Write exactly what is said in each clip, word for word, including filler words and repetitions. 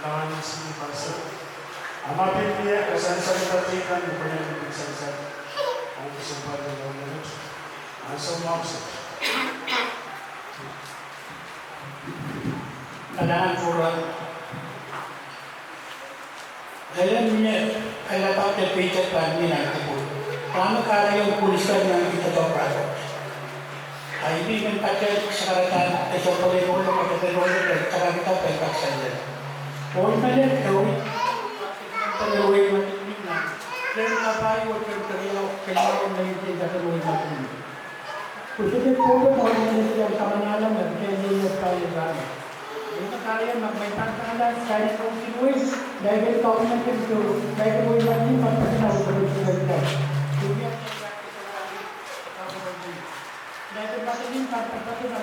Kalahngan en Senior Pastor. A ma pil mie kasansal, pati kan me pwenen pil sansal ong kesempwal en ornament, ansou mwahu kiset. Kalahngan pwurodo. Elen mie, elen pahn de peitek pahn mie nan kepwe. Rahn me kahrehda ong kuliskar nan kitail doadoahk. A ih me pahn patohwan sakarada, e sohte pwelel, patohwan patohwan, patohwan kak sansal. Ohl menet, ohl, patohwan ohl menet, ren kapai, ohl menet, ohl menet, patohwan ohl menet. Pwuhk sarawi pwurehng ohl menet en kamanalan me pwurehng iei pahieu rahn. Ih me kahrehda ma mwein pahn kalahngan, kain en kousoan wei, daiken government en tu, daiken wei, ma ni ma pahn kalahngan, daiken ma ni ma pahn kalahngan, daiken ma ni ma pahn kalahngan,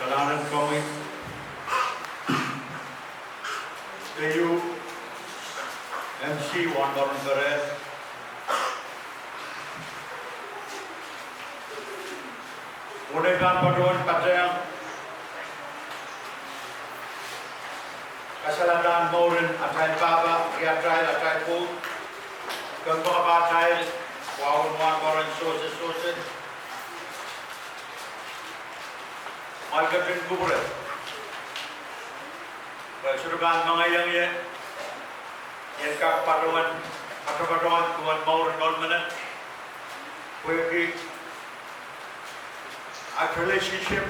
Kalahngan en komwi. Keieu, M C Wahnporon Perez. Uhdahn pahn patohwan patehng kasaledahn mouren atail pahpa, riatail, atail pwoud, kempoakepahtail, Wahu en Wahnporon Sose Sose, mwail ketin kupwure. Pwe sohte pahn mengeiong ie, ien kak patohwan, patohwan duwen mouren ohl menet, pwehki aht relationship,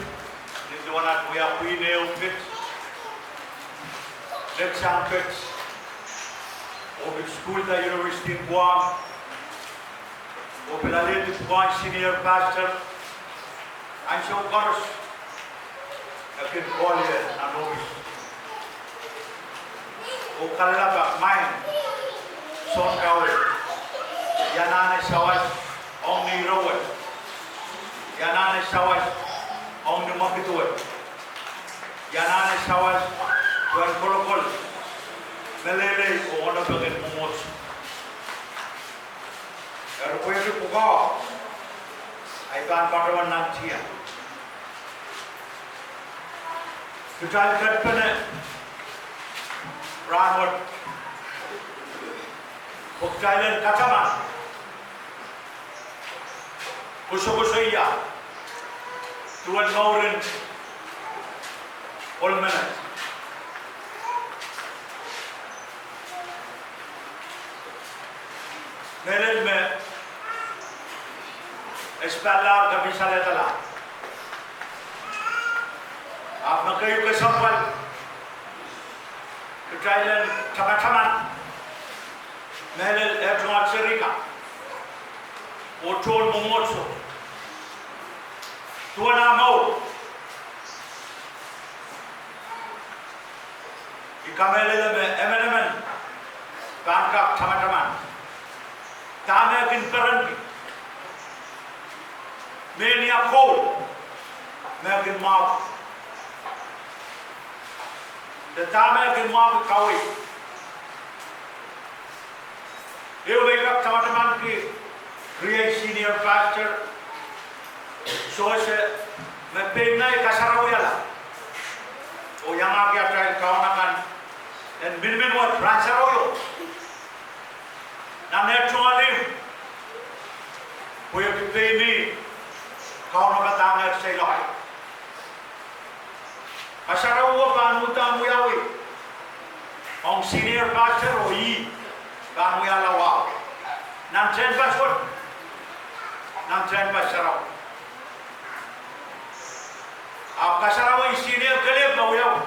ni duwen aht wia pwihn ehu pit, letsang pit, oh pil sukuhlda university en Guam, oh pil alehdi pwukoahn senior pastor, ansou koaros, E kin call ie nan ohpis oh kalelapak, Maing Sounkawe, I anahne sawas ong ni ire wet. I anahne sawas ong ni mwekid wet. I anahne sawas duwen kolokol, meleilei oh onopek en mwomwohdiso. Eri pwehki pwukoa, I pahn patohwan nan tiahk. Kitail ketpene rahnwet pwe kitail en kataman kosokosoia duwen mouren ohl menet. Mehlel me espalla kepin salehdala, ahpw me keieu kesempwal, kitail en tamataman mehlel eh tungoal serihkan oh tohn mwomwohdiso duwen ah mour. I kamehlele me emenemen pahn kak tamataman dahme e kin perenki, mehnia koul me e kin mwahuki, de dahme e kin mwahuki kaweid. Ehu me I kak tamatamanki riei senior pastor Sose, me pein ngehi kasarawihala oh iangahki atail kaun akan en miniminwet rahn sarawio nan eh tungoal ihmw, pwehki pein ih kaunopadahngehr seiloak. Kasarawi pahn uhdahn wiawi ong senior pastor oh ih pahn wiahla wahu nan tehnpas wet, nan tehnpas sarawi. Ahpw kasarawi senior kelehpw me wiawi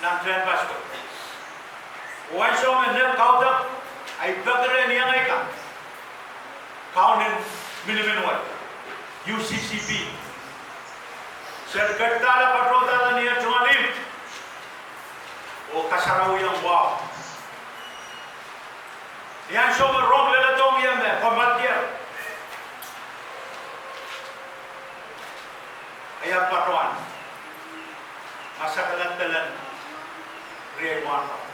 nan tehnpas wet. Oh ansou me nehk kaudok, I peki rehn iengei kan, kaun en miniminwet, U C C P, se ketdahla patohdahla ni eh tungoal ihmw oh kasarawiong wahu. Ni ansou me rong leledohng ie me komatier, I ahpw patohwan masakala pelen riei wahnpoaron.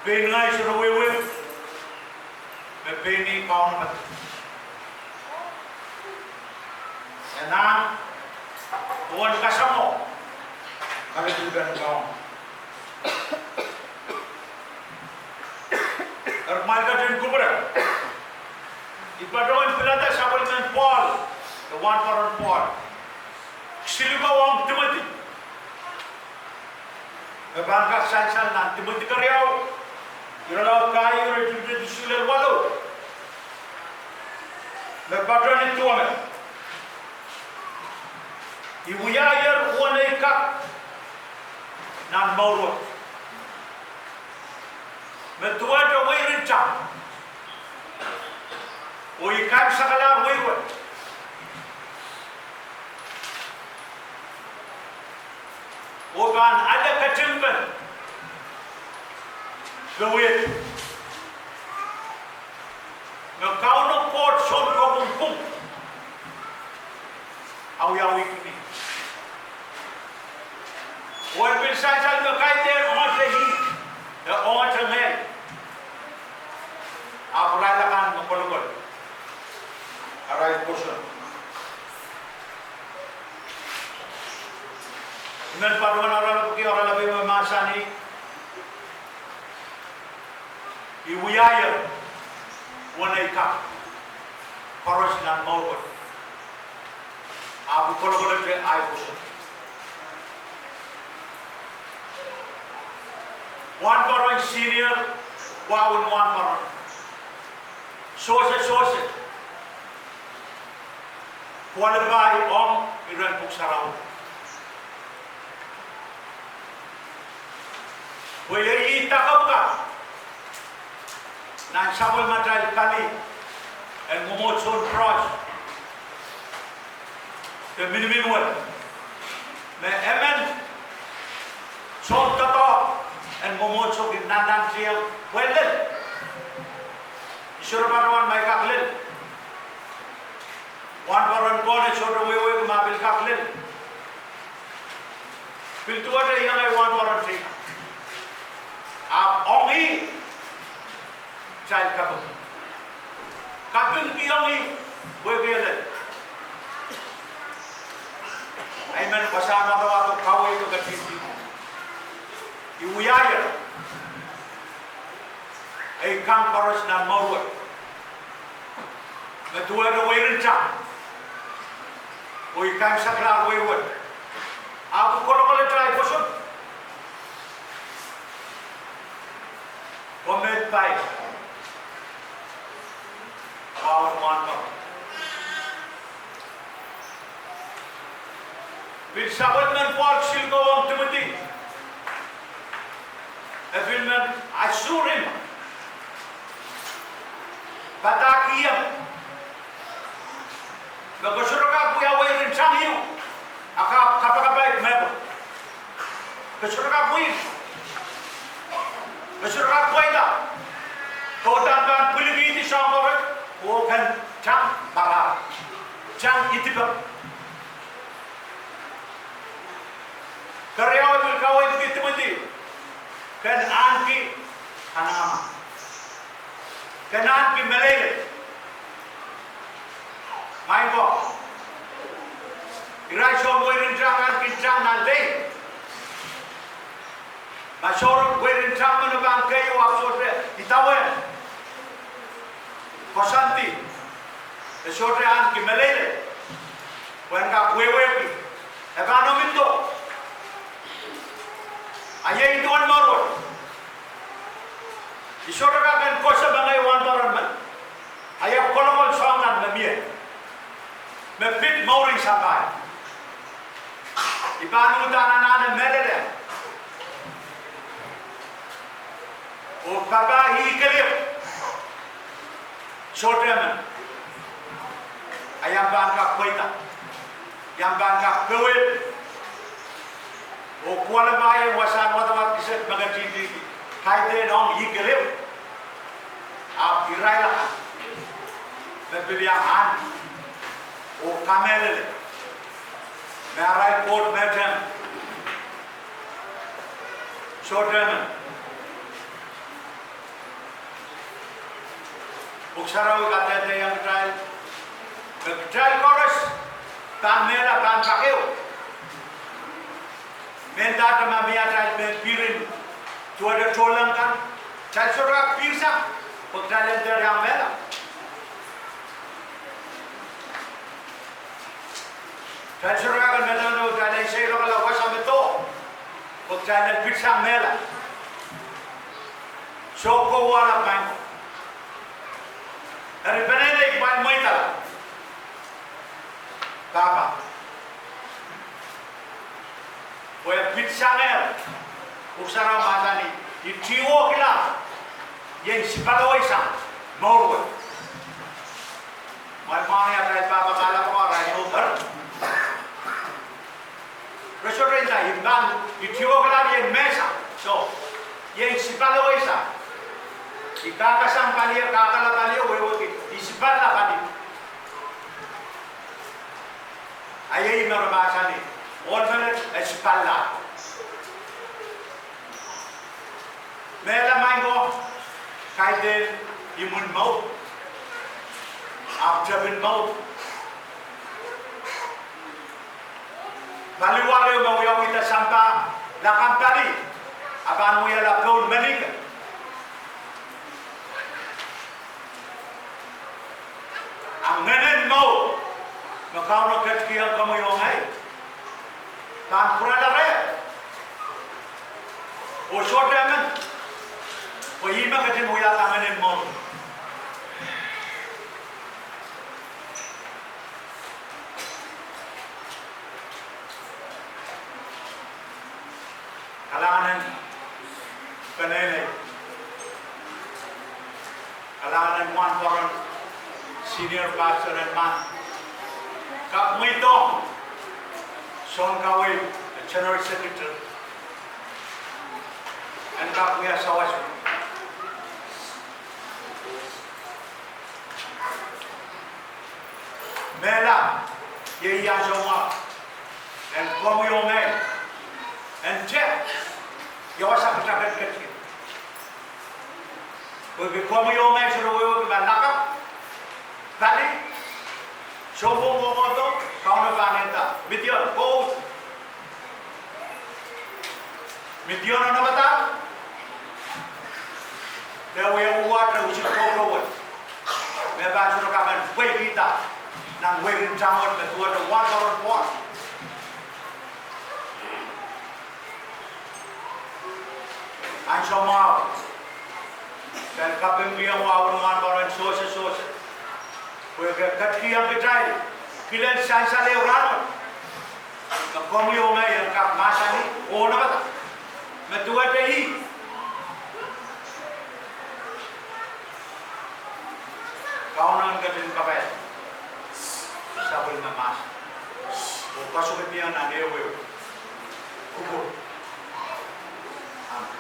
Pein ngehi sohte wiewia me pein ih kaunopad, e nahn oh en kasamwo kaledilipen Kaun. Eri kumwail ketin kupwure, I patohwan pilada sapwellimen Pohl, de wahnpoaron Pohl, siluh ko ong Timoty, me pahn kak sansal nan Timoty keriau, irelaud pahieu, iretikitik isuh lel waluh, me patohwan duwehte I wiahier uwen ei kak nan mour wet, me duwehte weirin tang, oh I kaimwsakalahr wehi wet, oh pahn ale ketingpen powehdi me Kauno Koht Sounkopwung pwung awiawihki mi. Oh e pil sansal me kaidehn ongete ih, e ongete ngehi, ahpw irail akan me kolokol arail pwoson. I men patohwan oaralapwiki oaralap me mahsanih, I wiahier uwen ei kak koaros nan mour wet, ahpw I kolokolete ahi pwoson. Wahnpoaron senior, wahun wahnpoaron, Sose, Sose, qualify ong iren Pwuhk Sarawi, pwe iei ih dakepwukat nan sapwellimatail pali en mwomwohdisohn Koht de miniminwet. Me emen soundoadoahk en mwomwohdiso kin nannantihong pwe lel. I sohte patohwan ma I kak lel. Wahnpoaron Kohn e sohte wehwehki ma pil kak lel. Pil duwehte iang ei wahnpoaron teikan. Ahpw ong ih kitail kaping. Kapingkihong ih pwehki e lel. Amen. Wasahn wadawad o kaweid o ketin, I wiahier ei kang koaros nan mour wet me duwehte weirin tang, oh I kaimwseklahr wehi wet, ahpw kolokol atail pwoson. Komw pai, wahu en wahnpoaron. Pil sapwellimen Pohl siluh ko ong Timoty, e pil men assureim, padahkihong, me ke sohte kak wia weirin tang ehu a kak kapakapaik mepwukat. Ke sohte kak wia, ke sohte kak pweida. Ke uhdahn pahn pwilikihdi soahng koaros, oh ken tang marar, tang idipek. Keriau, e pil kaweidki Timoty, ken ahneki kanengamah, ken ahneki meleilei. Maing ko, irail soun weirin tang ahneki tang nan lei. Ma soun weirin tang men pahn keieu ahpw sohte idawehn koasoandi, e sohte ahneki meleilei pwehn kak wehwehki e pahn omwindo. A iei duwen mour wet. I sohte kak en koasoia mengei wahnpoaron men, a ia kolokol soahng kan me mie, me pid mourin sampah. I pahn uhdahn anahne mehlel oh papah ih kelehpw. Sohte men, a I ahpw pahn kak pweida, I ahpw pahn kak powehdi. Oh kohla pahn iang wasahn wadawad kiset me ketin tihdi, kaidehn ong ih kelehpw. Ahpw irail akan me pil iang ahneki oh kamehlele me arail Koht mehtemen. Sohte men, Pwuhk Sarawi kadehdehiong kitail me kitail koaros pahn mehla, pahn pak ehu. Mendahte ma mie atail mehn pihr en duwehte tohnleng kan, kitail sohte kak pihr sang, pwe kitail en dehr iang mehla. Kitail sohte kak en medemedewe kitail en seiloakala wasa me doh, pwe kitail en pitsang mehla. Soh, kohwahla, maing ko. Eri peneinei, kumwail mweidala pahpa, pwe e pitsangehr. Pwuhk Sarawi mahsanih, I tiwohkihla ien sipalowei sang mour wet. Kumwail mwahngih atail pahpa kahlap ko, arail mour, re sohte nda, I pahn, I tiwohkihla ien mehsang, soh, ien sipalowei sang. I kahkasang palio, kahkala palio, wehwehki I sipalla palio. A iei me re mahsanih, ohl menet e sipalla. Mehla, maing ko, kaidehn imwin mour ahpw tepin mour. Paliwar ehu me wiawihda sampah lakapw pali, a pahn wiahla poun menike. A ngehnen mour me Kauno ketikihong komwi oh ngehi pahn pwurala reh. Oh sohte men, pwe ih me ketin wiahda ngehnen mour. Kalahngan en peneinei, kalahngan en wahnpoaron, senior pastor en Mahn, kak mweidohng sounkawei General Secretary, en kak wia sawas. Mehla, iei ansou mwahu en komwi oh ngehi en teh ia wasa kita kin ketin. Pwehki komwi oh ngehi sohte wehwehki ma lakapw, pali, sounpwong, mwohmwohdiso, Kauno pahn nda, Midian, pwoud. Midian oh nda padahk, de wia uwahte usit kokowe, me pahn sohte kak en pweikihda nan wehin Tamwon me duwehte wahnpoaron pwoat. Ansou mwahu, pil kapingkihong wahwen wahnpoaron Sosep, Sosep, pwehki e ketikihong kitail kilel sansal ehu rahnwet. Me komwi oh ngehi en kak mahsanih oh nda padahk me duwehte ih. Kauno en ketin kapai sapwellime mahs oh kasukuhlahng nan ehu ehu kupwur. Amen.